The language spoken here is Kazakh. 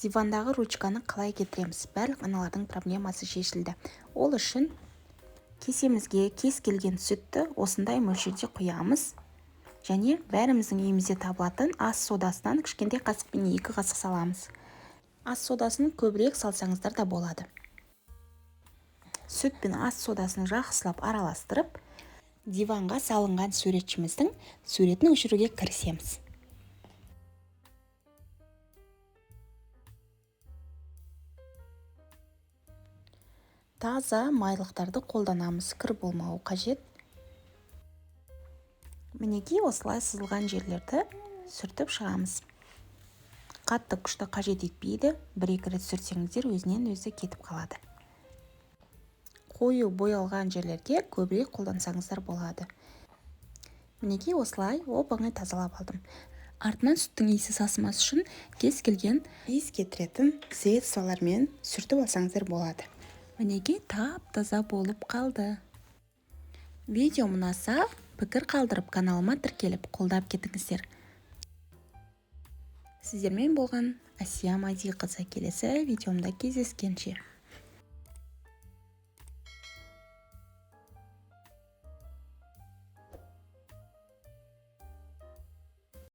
Дивандағы ручканы қалай кетіреміз? Барлық аналардың проблемасы шешілді. Ол үшін кесемізге кез келген сүтті осындай мөлшерде құямыз. Және бәріміздің үйімізде табылатын ас содасынан кішкентай қасықпен 2 қасық саламыз. Ас содасын көбірек салсаңыздар да болады. Сүт пен ас содасын жақсылап араластырып, диванға салынған суретшіміздің суретін өшіруге кірісеміз. Таза майлықтарды қолданамыз, кір болмауы қажет. Мінекей осылай сызылған жерлерді сүртіп шығамыз. Қатты күшті қажет етпейді, бір-екі рет сүртсеңіздер өзінен өзі кетіп қалады. Қою боялған жерлерге көбірек қолдансаңыздар болады. Мінекей осылай оп-оңай тазалап алдым. Артынан сүттің иісі сасымас үшін кез келген иіс кетіретін средстволармен сүртіп алсаңыздар болады. Мінекей тап-таза болып қалды. Видео ұнаса, пікір қалдырып, каналыма тіркеліп, қолдап кетіңіздер. Сіздермен болған Әсия Мадиқызы. Келесі видеомда кездескенше.